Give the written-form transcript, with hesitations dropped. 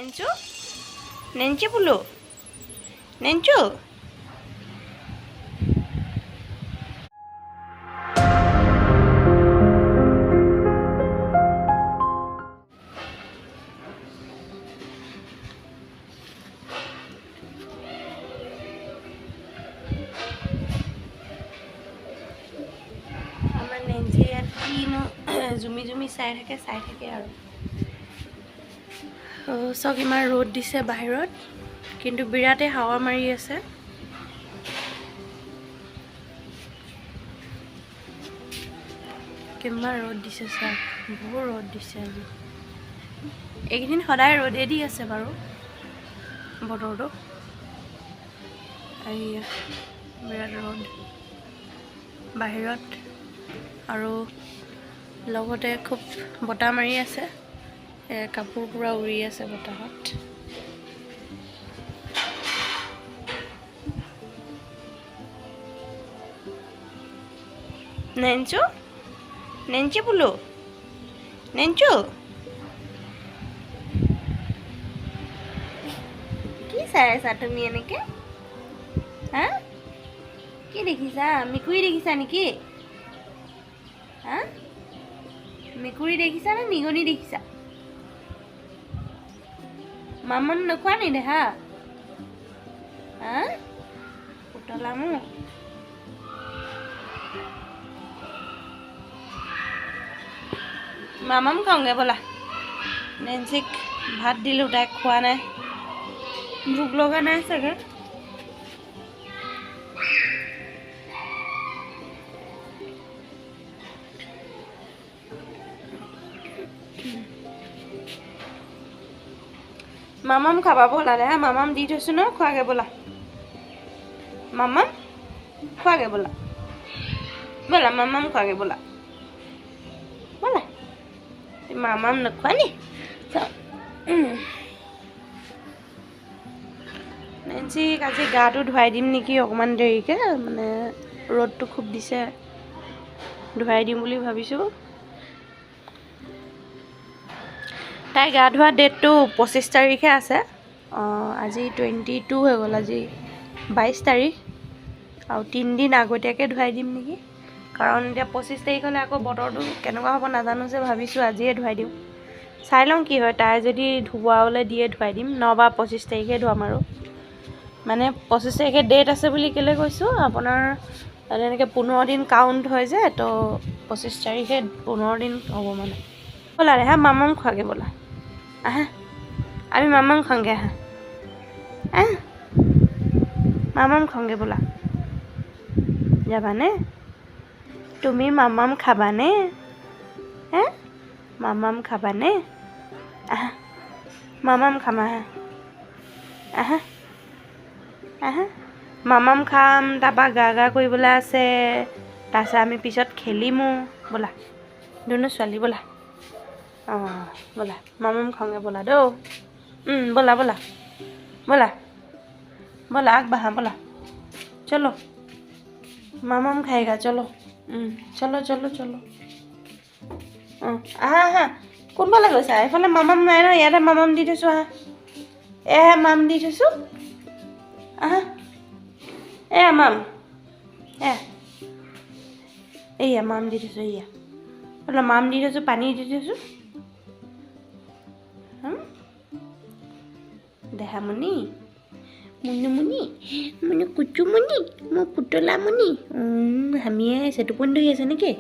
নেঞ্চু, Nancy বোলো, নেঞ্চু। আমাৰ Nancy ইয়াত কিনো জুমি জুমি চাই থাকে, চাই থাকে আৰু। চাওক, ইমান ৰ'দ দিছে বাহিৰত, কিন্তু বিৰাটেই হাৱা মাৰি আছে। কিমান ৰ'দ দিছে চাওক, বহুত ৰ'দ দিছে আজি। এইকেইদিন সদায় ৰ'দে দি আছে বাৰু বতৰটো। এইয়া বিৰাট ৰ'দ বাহিৰত আৰু লগতে খুব বতাহ মাৰি আছে। কাপোৰ পূৰা উৰি আছে বতাহত। নেঞ্চু, নেঞ্চি বোলো, নেঞ্চু, কি চাই আছা তুমি এনেকে? হা, কি দেখিছা? মেকুৰী দেখিছা নেকি? হা, মেকুৰী দেখিছা নে নিগনি দেখিছা? মামন নোখোৱা নি দেহা? হা, পুতলা মোক মামাম খাওঁগে ব'লা। নেঞ্চিক ভাত দিলোঁ, তাইক খোৱা নাই, ভোক লগা নাই চাগে। মামাম খাবা ব'লা দে। মামাম দি থৈছোঁ ন, খোৱাগে ব'লা। মামাম খোৱাগে ব'লা, ব'লা মামাম খোৱাগে ব'লা, ব'লা। মামাম নোখোৱা নি? নেঞ্চিক আজি গাটো ধুৱাই দিম নেকি অকণমান দেৰিকৈ, মানে ৰ'দটো খুব দিছে, ধুৱাই দিম বুলি ভাবিছোঁ। তাই গা ধোৱা ডেটটো 25 তাৰিখে আছে। আজি 22 হৈ গ'ল, আজি 22 তাৰিখ, আৰু 3 দিন আগতীয়াকৈ ধুৱাই দিম নেকি, কাৰণ এতিয়া 25 তাৰিখ হ'লে আকৌ বতৰটো কেনেকুৱা হ'ব নাজানো যে, ভাবিছোঁ আজিয়ে ধুৱাই দিওঁ। চাই লওঁ কি হয়। তাই যদি ধুৱাবলৈ দিয়ে ধুৱাই দিম, নহবা 25 তাৰিখে ধুৱাম। আৰু মানে 25 তাৰিখে ডেট আছে বুলি কেলৈ কৈছোঁ, আপোনাৰ তেনেকৈ 15 দিন কাউণ্ট হয় যে, তো 25 তাৰিখে 15 দিন হ'ব মানে। ব'লা ৰেহা, মামাম খোৱাগে ব'লা। আহা, আমি মামাম খাওঁগে, আহা আহ, মামাম খাওঁগে ব'লা। যাবানে তুমি? মামাম খাবানে? হে, মামাম খাবানে? আহা, মামাম খাম, আহা আহা আহা। মামাম খাম, তাৰপৰা গা গা কৰিবলৈ আছে, তাৰপিছত আমি পিছত খেলিমো। ব'লা দুনো ছোৱালী, ব'লা। অঁ, ব'লা মামাম খাওঁগে ব'লা দেই। ব'লা ব'লা ব'লা ব'লা, আগবাঢ়া ব'লা। চলো মামাম खाएगा, চলো। চলো চলো চলো। অঁ, আহা আহা। কোনফালে গৈছা? এইফালে মামাম নাই নহয়, ইয়াতে মামাম দি থৈছোঁ, আহা। এয়া মাম দি থৈছোঁ, আহা। এয়া মাম, এয়া, এইয়া মাম দি থৈছোঁ, এইয়া অলপ মাম দি থৈছোঁ, পানী দি থৈছোঁ। দেহামণি, মুনুমুনি, মুনু, কুচুমুনি, মোৰ পুতলামণি। হামিয়াই আছে, টোপনি ধৰি আছে নেকি?